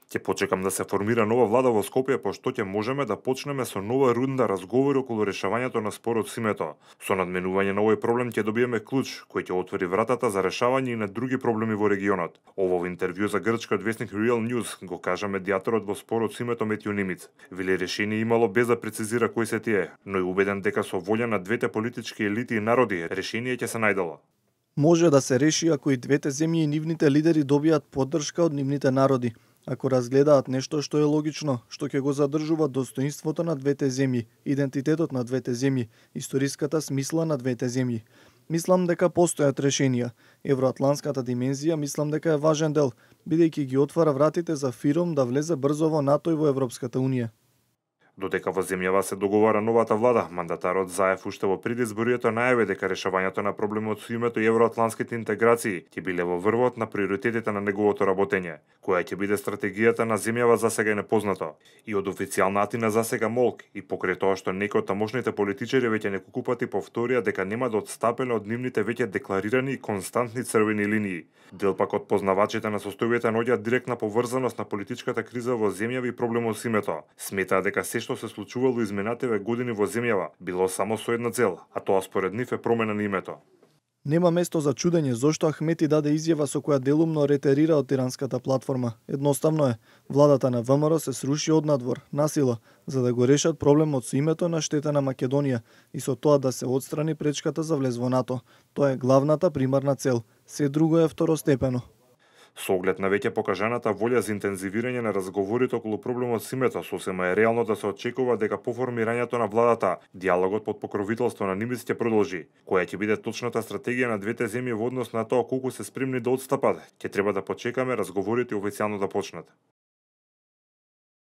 Ќе почекам да се формира нова влада во Скопје, пошто ќе можеме да почнеме со нова рунда разговори околу решавањето на спорот со името. Со надменување на овој проблем ќе добиеме клуч кој ќе отвори вратата за решавање и на други проблеми во регионот. Ово во интервју за грчкиот весник Real News го кажа медијаторот во спорот со името Метју Нимиц. Вели решение имало без да прецизира кои се тие, но е убеден дека со волја на двете политички елити и народи решение ќе се најдело. Може да се реши ако и двете земји и нивните лидери добијат поддршка од нивните народи, ако разгледаат нешто што е логично, што ќе го задржува достоинството на двете земји, идентитетот на двете земји, историската смисла на двете земји. Мислам дека постојат решенија. Евроатлантската димензија мислам дека е важен дел, бидејќи ги отвара вратите за ФИРОМ да влезе брзо во НАТО и во Европската унија. Додека во земјава се договара новата влада, мандатарот Заев уште во предизборието најави дека решавањето на проблемот со името и евроатлантските интеграции ќе биле во врвот на приоритетите на неговото работење, која ќе биде стратегијата на земјава засега е непознато. И од официјална Атина засега молк, и покрај тоа што некои од тамошните политичари веќе неколку пати повторија дека нема да отстапеле од нивните веќе декларирани и константни црвени линии. Дел пак од познавачите на состојбите наоѓаат директна поврзаност на политичката криза во земјава и проблемот со името. Сметаат дека се што се случувало изминативе години во земјава било само со една цел, а тоа според нив е промена на името. Нема место за чудење зошто Ахмети даде изјава со која делумно ретерира од тиранската платформа. Едноставно е, владата на ВМРО се сруши однадвор, насила, за да го решат проблемот со името на штета на Македонија и со тоа да се отстрани пречката за влез во НАТО. Тоа е главната примарна цел, се друго е второстепено. Со оглед на веќе покажаната волја за интензивирање на разговорите околу проблемот со името, сосема е реално да се очекува дека по формирањето на владата, диалогот под покровителство на Нимиц ќе продолжи. Која ќе биде точната стратегија на двете земји во однос на тоа колку се спремни да отстапат, ќе треба да почекаме разговорите официјално да почнат.